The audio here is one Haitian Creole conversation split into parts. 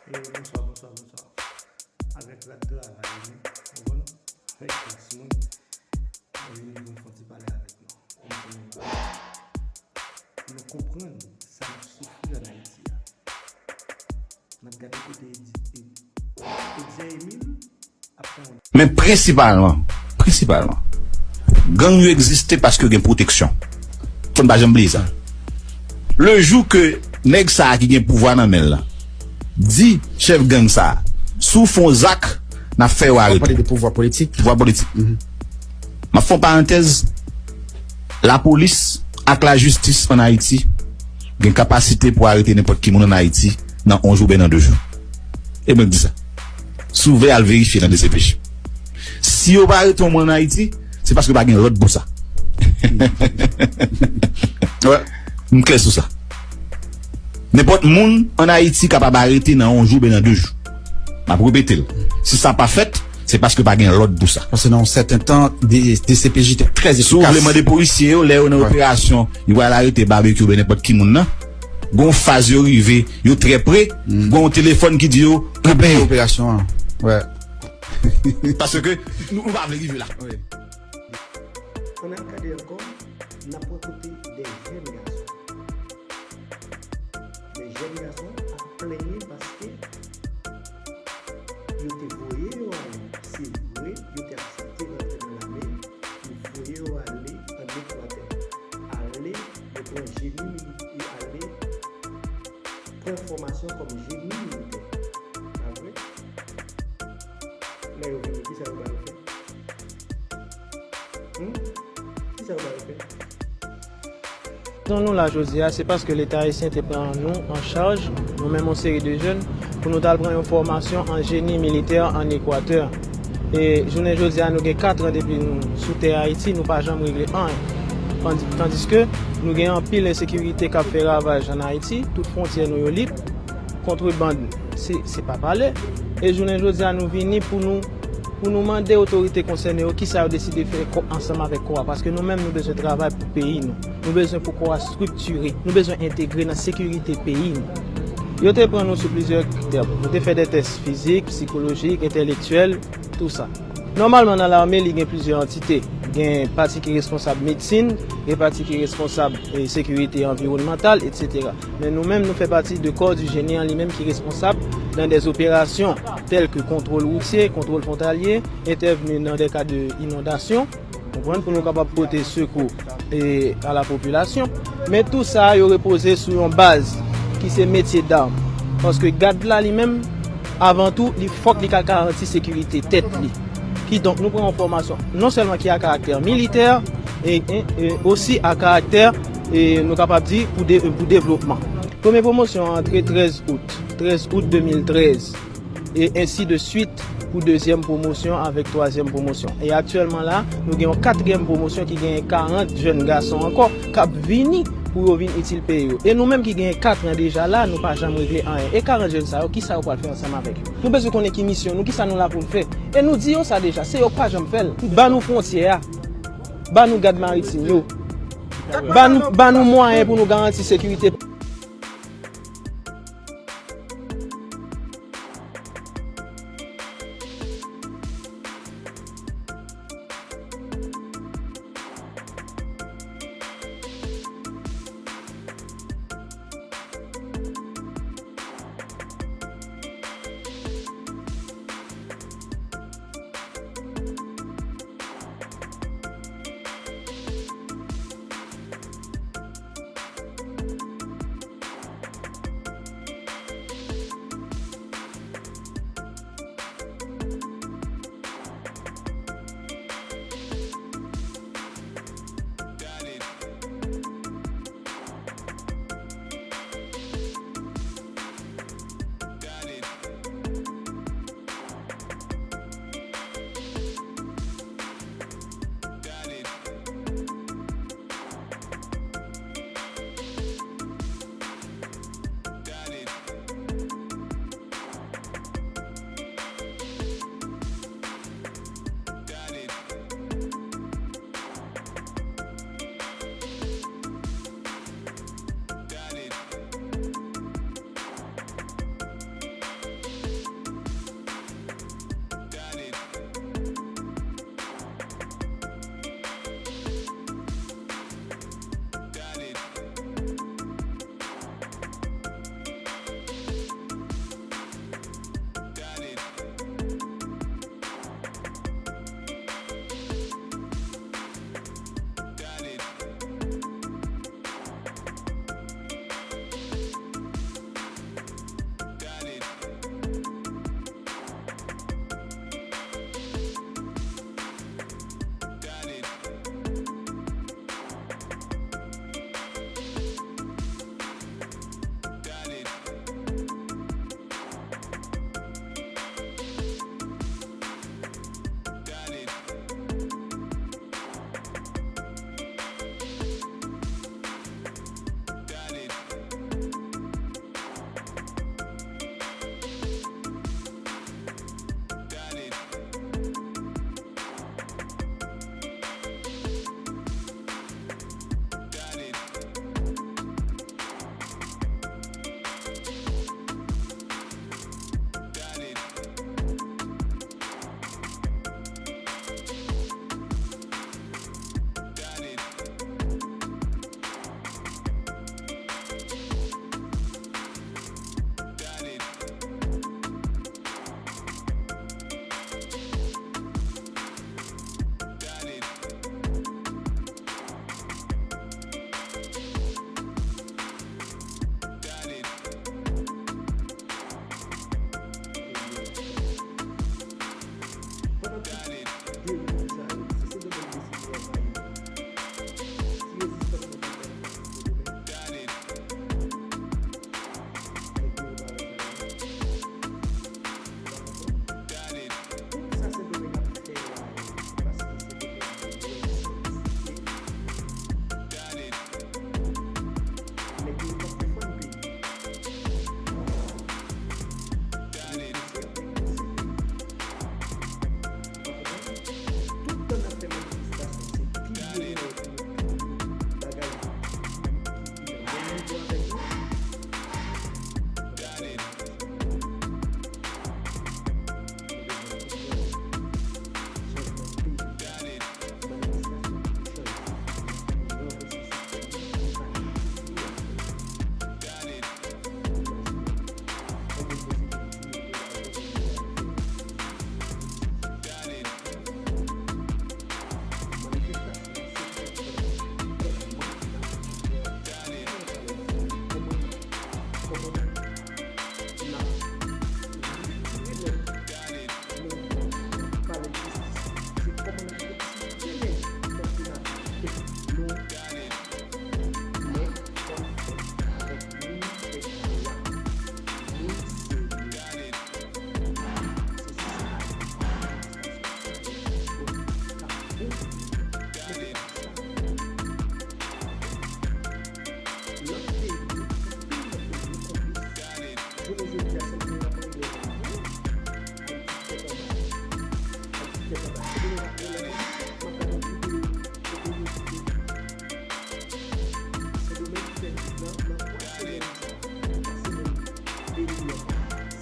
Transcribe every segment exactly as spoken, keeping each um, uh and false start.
E bonswa, bonswa, bonswa. Avèk rad travay, wi. Ou konprann? Avèk klas moun. Mwen vin pou m fè yon ti pale avèk nou. Kòm se nou la. Nou konprann sa n ap soufri ann Ayiti a. N ap gade kote Edi-, Ed-, Edzer Emile ap fè yon Men prensipalman, prensipalman, gang yo egziste paske yo gen pwoteksyon. Fò n pa janm bliye sa. Le jou ke nèg sa a ki gen pouvwa nan men l lan di chèf gang sa a, "Si w fè yon zak, n ap fè yo arete." Pale de pouvwa politik. Pouvwa politik. M ap fè yon parantèz, lapolis ak lajistis ann Ayiti gen kapasite pou arete nenpòt ki moun ann Ayiti nan yon jou oubyen nan de jou. E mwen k di sa. Si w vle al verifye nan D C P J. Si yo pa arete yon moun ann Ayiti, se paske pa gen lòd pou sa. Wè, m klè sou sa. Nenpòt moun ann Ayiti kapab arete nan yon jou oubyen nan de jou. M ap repete l. Si sa pa fèt, se paske pa gen lòd pou sa. Paske nan yon sèten tan, D-, D C P J te trè efikas. Si w vle mande polisye yo, lè yo nan operasyon, yo pral arete Babekyou oubyen nenpòt ki moun nan, gon faz yo rive, yo trè pre, gon telefòn ki di yo, kanpe yo. Operasyon an. Wè. Paske nou, nou pa vle rive la. Wi. Ann al gade ankò, n ap wè kote de jèn gason. De jèn gason ap plenyen paske yo te voye yo ale. Se vre, yo te aksepte rantre nan lame, yo voye yo ale ann Ekwatè. Ale, yo pran jeni militè, ale pran fòmasyon kòm jeni militè. Pa vre? Lè yo vini, kisa yo ba yo fè? Hmm? Kisa yo ba yo fè? Rezon nou la jodi a, se paske Leta ayisyen te pran nou an chaj, nou menm yon seri de jèn, pou nou t al pran yon fòmasyon an jeni militè ann Ekwatè. E jounen jodi a, nou gen kat an depi nou sou tè Ayiti, nou pa janm regle anyen. Tandi-, tandiske nou gen anpil ensekirite k ap fè ravaj ann Ayiti, tout fwontyè nou yo lib, kontrebann, se, se pa pale. E jounen jodi a, nou vini pou nou, pou nou mande otorite konsène yo kisa yo deside fè kò-, ansanm avèk kò a, paske nou menm nou bezwen travay pou peyi nou. Nou bezwen pou kò a estriktire, nou bezwen entegre nan sekirite peyi nou. Yo te pran nou sou plizyè kritè. Nou te fè de tès fizik, sikolojik, entèlektyèl, tou sa. Nòmalman, nan lame, li gen plizyè antite. Gen pati ki responsab medsin, gen pati ki responsab, eh, sekirite anviwònmantal, etsetera. Men nou menm, nou fè pati de kò di jeni an li menm ki responsab nan de operasyon tèl ke kontwòl woutye, kontwòl fwontalye, entèvni nan de ka de inondasyon, konprann, pou nou kapab pote sekou, eh, a la popilasyon. Men tou sa yo repoze sou yon baz ki se metye dam. Paske gad la li menm, avan tou, li fòk li ka garanti sekirite tèt li. Kidonk, nou pran yon fòmasyon non sèlman ki a karaktè militè, e, e, e osi a karaktè, e, nou kapab di, pou de-, pou devlopman. Premye pwomosyon an antre trèz out, trèz out de mil trèz, e ensi de swit pou dezyèm pwomosyon avèk twazyèm pwomosyon. E aktyèlman la, nou gen yon katriyèm pwomosyon ki genyen karant jèn gason ankò k ap vini pou yo vin itil peyi yo. E nou menm ki genyen kat an deja la, nou pa janm regle anyen. E karant jèn sa yo, kisa yo pral fè ansanm avèk yo? Nou bezwen konnen ki misyon nou, kisa nou la pou n fè. E nou di yo sa deja, se yo k pa janm fè l. Ban nou fwontyè a. Ban nou gad maritim yo. Ban nou, ban nou mwayen pou nou garanti sekirite.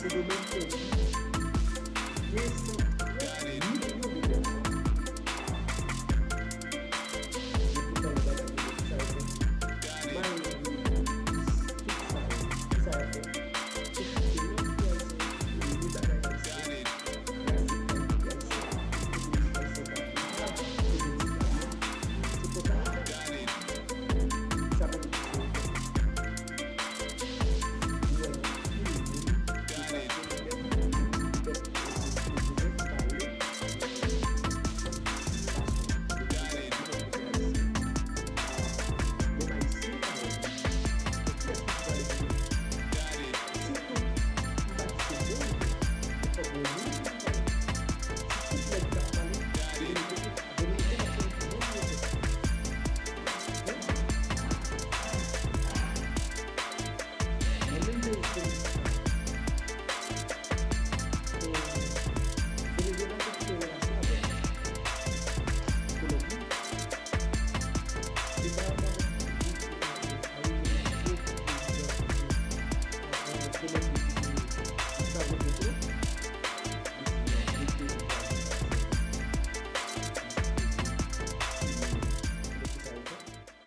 Domèn pèdi de san trant milyon de pèsòn. Yo tout nan yon bagay ki sa yo fè. Malgre tout sa yo, ki sa yo fè? Se chante nan peyi ayisyen, li bagay ayisyen, kraze kay peyi ayisyen, ekonomi ayisyen pa viv, se medikaman, se konsa yo fè. Sa vle di se yo fè.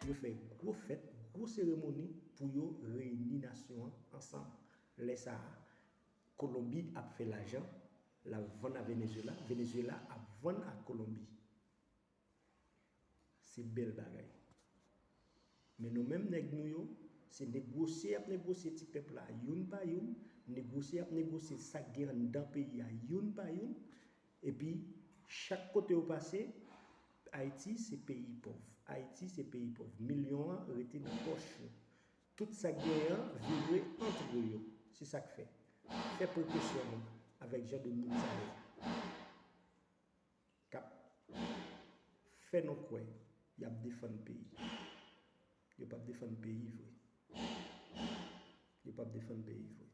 Yo fè gwo fèt, gwo seremoni pou yo reyini nasyon an ansanm. Lè sa a, Kolonbi ap fè lajan, l ap vann a Venezuela, Venezuela ap vann a Kolonbi. Se bèl bagay. Men nou menm nèg nou yo, se negosye y ap negosye ti pèp la youn pa youn, negosye y ap negosye sa k gen anndan peyi a youn pa youn, epi chak kote yo pase, Ayiti se peyi pòv. Ayiti se peyi pòv. Milyon an rete nan pòch yo. Tout sa k genyen an vire antre yo. Se sa k fè. Fè prekosyon nou avèk jan de moun sa yo k ap fè nou kwè y ap defann peyi. Yo p ap defann peyi vre. Yo p ap defann peyi vre.